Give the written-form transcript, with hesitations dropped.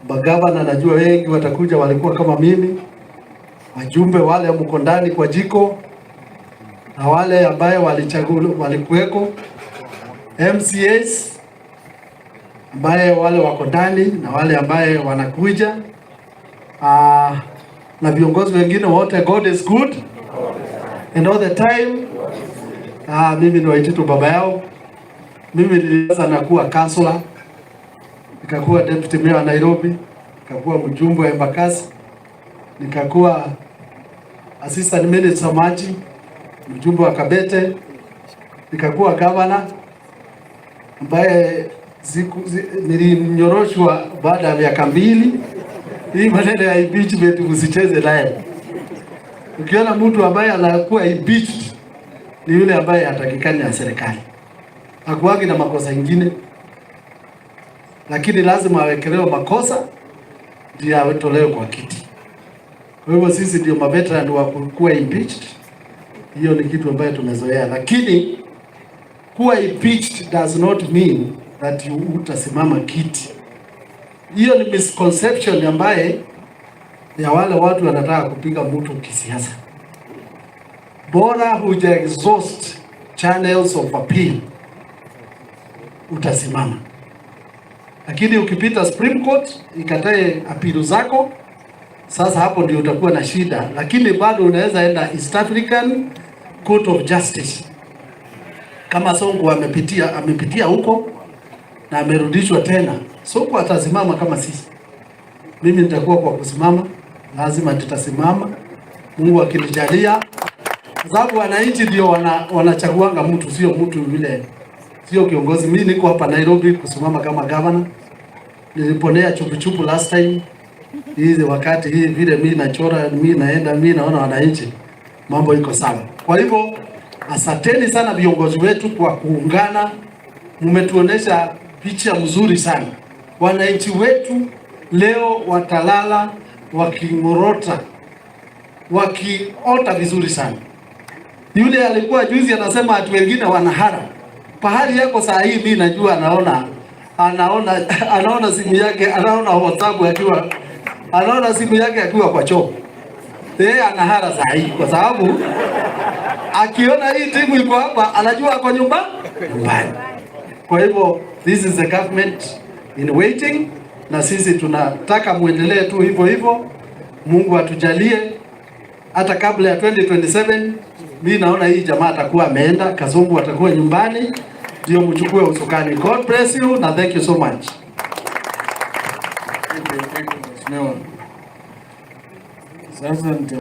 Magavana najua wengi watakuja, walikuwa kama mimi, wajumbe wale mko ndani kwa jiko na wale ambaye walichaguliwa walikuweko, MCAs ambaye wale wako ndani na wale ambaye wanakuja, na viongozi wengine wote. God is good and all the time. Mimi ni Waititu baba yao. Mimi nilianza na kuwa councillor, nikakuwa deputy mayor wa Nairobi, nikakuwa mjumbe wa Embakasi, nikakuwa assistant minister maji, mjumbe wa Kabete, nikakuwa governor ambaye nilinyoroshwa baada ya miaka 2. Hii maneno ya impeachment msicheze naye. Ukiona mtu ambaye anakuwa impeached ni yule ambaye hatakikani na serikali, hakuwagi na makosa ingine, lakini lazima awekelewe makosa ndio atolewe kwa kiti. Kwa hivyo sisi ndio maveteran wa kuwa impeached. Hiyo ni kitu ambayo tumezoea, lakini kuwa impeached does not mean that you utasimama kiti. Hiyo ni misconception ambaye ya wale watu wanataka kupiga mtu kisiasa. Bora huja exhaust channels of appeal, utasimama. Lakini ukipita Supreme Court ikatae appeal zako, sasa hapo ndio utakuwa na shida, lakini bado unaweza enda East African Court of Justice kama Sonko amepitia huko na amerudishwa tena. Sonko atasimama kama sisi. Mimi nitakuwa kwa kusimama, lazima nitasimama, Mungu akinijalia, kwa sababu wananchi ndio wanachaguanga mtu, sio mtu vile, sio kiongozi. Mimi niko hapa Nairobi kusimama kama governor. Niliponea chupuchupu last time. Hizi wakati hii vile mimi nachora, mimi naenda, mimi naona wananchi, mambo iko sawa. Kwa hivyo asanteni sana viongozi wetu kwa kuungana, mmetuonesha picha mzuri sana. Wananchi wetu leo watalala waking'orota, wakiota vizuri sana. Yule alikuwa juzi anasema watu wengine wanahara pahali yako saa hii, mimi najua anaona simu yake, anaona WhatsApp akiwa anaona simu yake akiwa kwa choo. Yeye anahara saa hii kwa sababu akiona hii timu iko hapa anajua ako nyumbani. Kwa hivyo this is the government in waiting, na sisi tunataka muendelee tu hivyo hivyo. Mungu atujalie hata kabla ya 2027 mi naona hii jamaa atakuwa ameenda, Kasongo atakuwa nyumbani, ndio mchukue usukani. God bless you na thank you so much. Thank you, Mheshimiwa. Sasa nita